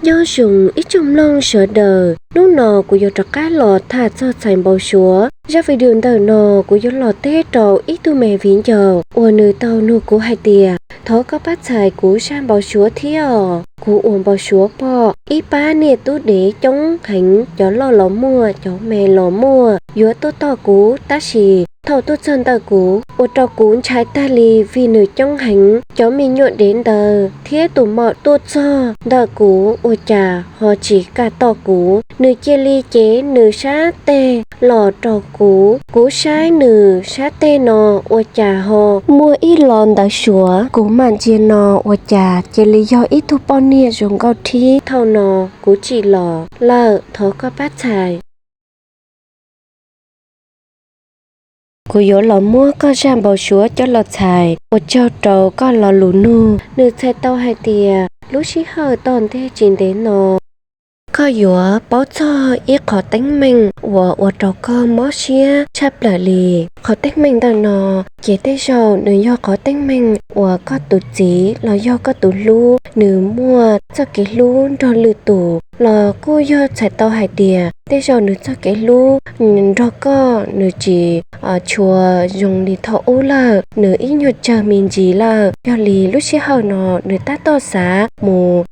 Nyob zoo ib tsoom mloog sawv daws, hnub no kuv yuav rov qab los tham txog txhais npau suav. Zaj video ntawm no kuv yuav los teb rau ib tug me viv ncaus uas nws tau nug kuv hais tias, thov koj pab txhais kuv zaj npau suav thiab os. Kuv ua npau suav pom ib pab niam tub dev coob heev, cov loj los muaj, cov me los muaj, yuav tuaj tom kuv, tab sis thaum tuaj txog ntawm kuv ua rau kuv ntshai tag li vim nws coob heev. Cov me nyuam dev ntawd thiab tus maum tuaj txog ntawm kuv ua cas ho tsis kam tom kuv, nws cia li cev nws sab teg los rau kuv. Kuv saib nws sab teg no ua cas ho muaj ib lo ntawv suav, kuv mam ntsia no ua cas cia li yog ib tug poj niam zoo nkauj thib. Thaum no kuv tsim los lawm, thov koj pab txhais. Kuv yuav los muab koj zaj npau suav coj los txhais, ua tsaug rau koj lo lus nug. Nws txhais tau hais tias lub sij hawm tom ntej tsis ntev no, koj yuav paub txog ib qhov teeb meem uas ua rau koj mob siab tshaj plaws li. Qhov teeb meem ntawm no ces tej zaum nws yog qhov teeb meem uas koj tus txiv los yog koj tus hlub nws muaj txoj kev hlub nrog lwm tus, los kuj yog txhais tau hais tias tej zaum nws txoj kev hlub nrog koj nws tsis tshua zoo li thaum ub lawm, nws ib nyuag tsawg me ntsis lawm. Yog li lub sij hawm no nws tab tom xav mus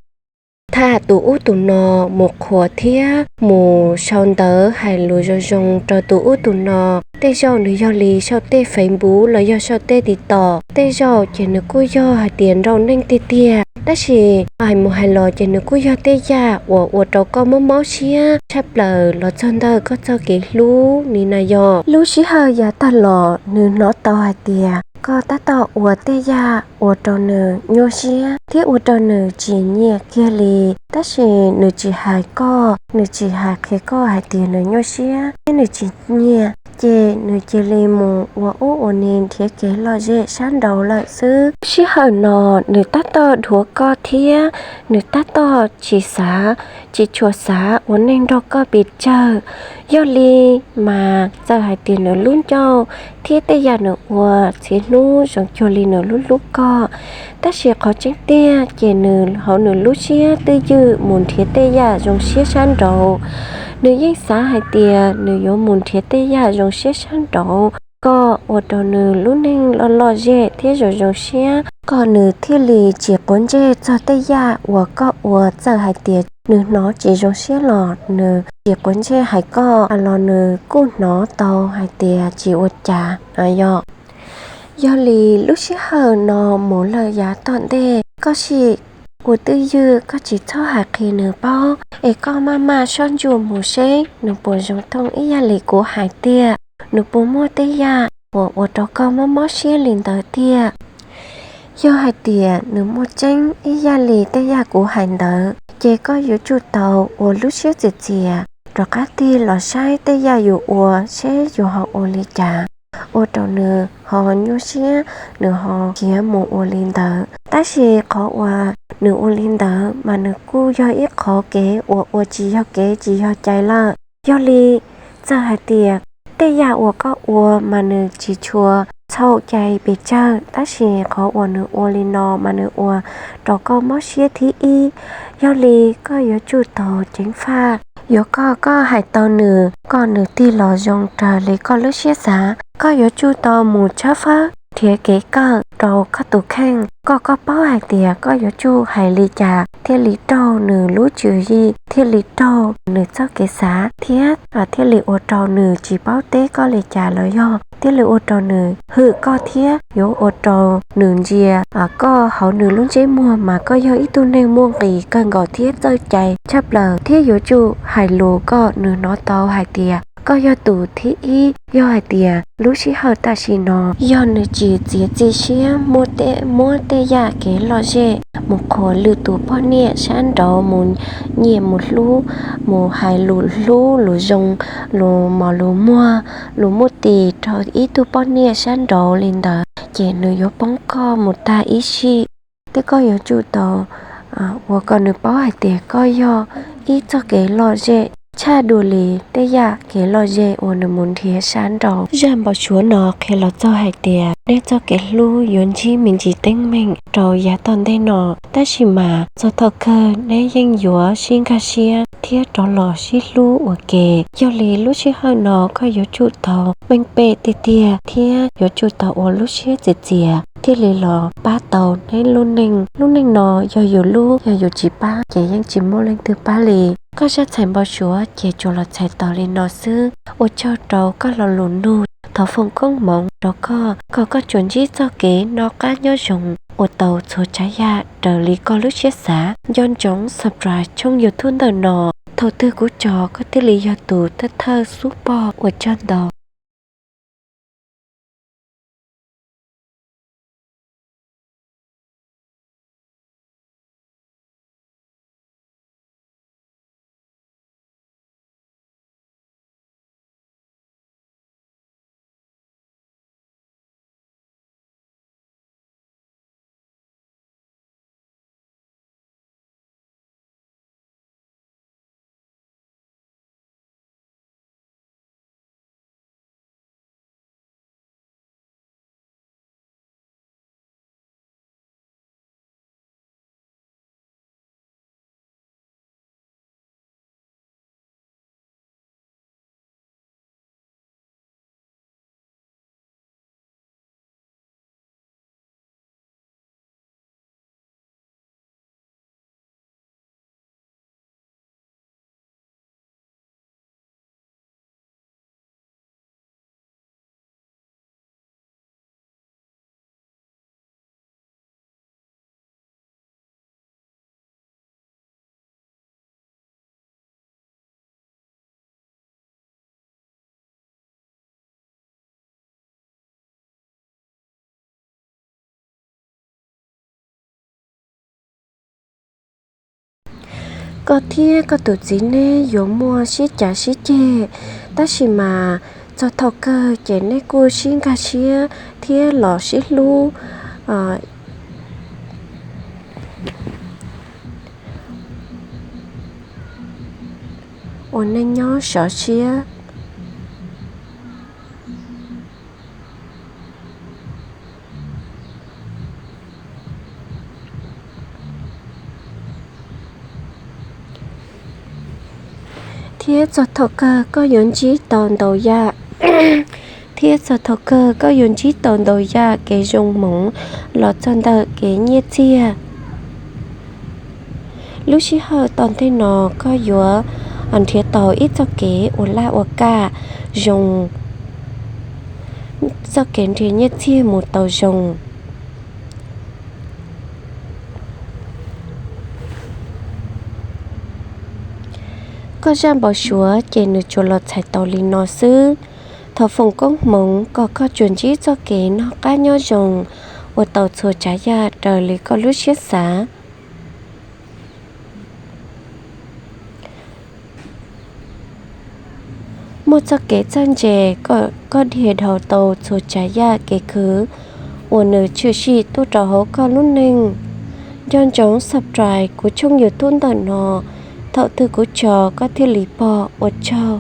tham tus ub tus no, mus qhuas thiab mus sau ntawv hais lus zoo zoo rau tus ub tus no. Tej zaum nws yog li sau tej Facebook los yog sau tej TikTok, tej zaum ces nws kuj yog hais tias nraum neej tiag tiag, tab sis hais mus hais los ces nws kuj yog tej yam uas ua rau koj mob mob siab tshaj plaws los txog ntawm koj txoj kev hlub ni na yog. Lub sij hawm yav tag los nws hnov tau hais tias koj tab tom ua tej yam ua rau nws nyuaj siab thiab ua rau nws tsis nyiam kiag li, tab sis nws tsis hais koj, nws tsis hais qhia koj hais tias nws nyuaj siab thiab nws tsis nyiam, ces nws cia li mus ua ub ua ni nrhiav kev lom zem sab nraud lawm xwb. Sij hawm no nws tab tom dhuav koj thiab nws tab tom tsis xav, tsis tshua xav ua neej nrog koj pes tsawg. Yog li mas txawm hais tias nws lub ncauj thiab tej yam nws ua txhia hnub zoo cuag li nws hlub hlub koj, tab sis qhov tseeb tiag ces nws hauv nws lub siab twj ywm mus nrhiav tej yam zoo siab sab nraud. Nws yeej xav hais tias nws yuav mus nrhiav tej yam zoo siab sab nraud kom ua rau nws lub neej lom lom zem thiab zoo zoo siab, kom nws thiaj li tsis quav ntsej txog tej yam uas koj ua. Txawm hais tias nws hnov tsis zoo siab los nws tsis quav ntsej hais koj los nws kuj hnov tau hais tias tsis ua cas yom. Yog li lub sij hawm no mus lawm yav tom ntej, koj sim ua twj ywm, koj tsis txhob hais qhia nws paub, es koj maj mam soj ntsuam mus seb nws puas zoo thooj ib yam li kuv hais tiag, nws puas muaj tej yam uas ua rau koj mob mob siab li ntawd tiag. Yog hais tias nws muaj tseeb ib yam li tej yam kuv hais ntawd, ces koj yuav tsum tau ua lub siab txias txias rov qab tig los saib tej yam yus ua seb yus ho ua li cas ua rau nws ho nyuaj siab, nws ho khiav mus ua li ntawd. Tab sis qhov uas nws ua li ntawd mas nws kuj yog ib qhov kev uas ua tsis yog kev tsis yog cai lawm. Yog li, txawm hais tias tej yam uas koj ua mas nws tsis tshua txhaum cai pes tsawg, tab sis qhov uas nws ua li no mas nws ua rau koj mob siab thib ib. Yog li, koj yuav tsum tau ceev faj, yuav kom koj hais tau nws kom nws tig los zoo raws li koj lub siab xav. Koj yuav tsum tau mus tshawb fawb nrhiav kev kawm rau koj tus kheej, kom koj paub hais tias koj yuav tsum hais li cas thiaj li raug nws lub tswv yim, thiaj li raug nws txoj kev xav, thiab thiaj li ua rau nws tsis paub teb koj li cas los yog thiaj li ua rau nws hwm koj thiab yuav ua rau nws ntsia koj hauv nws lub ntsej muag mas koj yog ib tug neeg muaj nqis kawg nkaus thiab txawj cai tshaj plaws, thiab yuav tsum hais lus kom nws hnov tau hais tias koj yog tus thib ib. Yog hais tias lub sij hawm tam sim no yog nws tsis txiav txim siab muab tej yam kev lom zem mus qhuas lwm tus poj niam sab nraud, mus nyiam mus hlub, mus hais lus hlub lus zoo, lus mos lus muag, lus muaj tis rau ib tug poj niam sab nraud li ntawd, ces nws yuav poob koj mus tag ib sim. Thiab koj yuav tsum tau ua kom nws paub hais tias koj yog ib txoj kev lom zem tshaj dua li tej yam kev lom zem uas nws mus nrhiav sab nraud. Zaj npau suav no qhia los txog hais tias nej txoj kev hlub yuav ntsib me ntsis teeb meem rau yav tom ntej no, tab sis mas txog thaum kawg neb yeej yuav sib nkag siab thiab rov los sib hlub ua ke. Yog li lub sij hawm no koj yuav tsum tau meej pem tiag tiag thiab yuav tsum tau ua lub siab txias txias thiaj li los pab tau neb lub neej. Lub neej no yog yus lub, yog yus tsis pab ces yeej tsis muaj leej twg pab li. Koj zaj txhais npau suav ces tsuas los txhais tau li no xwb. Ua tsaug rau koj lo lus nug, thov foom koob hmoov rau koj kom koj tsuas ntsib txoj kev noj qab nyob zoo, ua tau txhua tsav yam raws li koj lub siab xav. Nco ntsoov subscribe tshooj YouTube ntawm no, thaum twg kuv tso koj thiaj li yog tus thawj thawj xub pom. Ua tsaug ntau. Koj thiab koj tus txiv neb yuav muaj sib cav sib ceg, tab sis mas txog thaum kawg ces neb kuj sib nkag siab thiab los sib hlub ua neej nyob sov siab. Thiab txog thaum kawg koj yuav ntsib tau ntau yam, thiab txog thaum kawg koj yuav ntsib tau ntau yam kev zoo hmoov los txog ntawm kev nyiaj txiag. Lub sij hawm tom ntej no koj yuav nrhiav tau ib txoj kev ua laj ua kam zoo, txoj kev nrhiav nyiaj txiag mus tau zoo. Koj zaj npau suav ces nws tsuas los txhais tau li no xwb. Thov foom koob hmoov kom koj tsuas ntsib txoj kev noj qab nyob zoo, ua tau txhua tsav yam raws li koj lub siab xav. Muaj txoj kev txawj ntse kom koj dhia dhau tau txhua tsav yam kev khwv uas nws tshwm sim tuaj rau hauv koj lub neej. Nco ntsoov subscribe kuv tshooj YouTube ntawm no, thaum twg kuv tso koj thiaj li pom. Ua tsaug.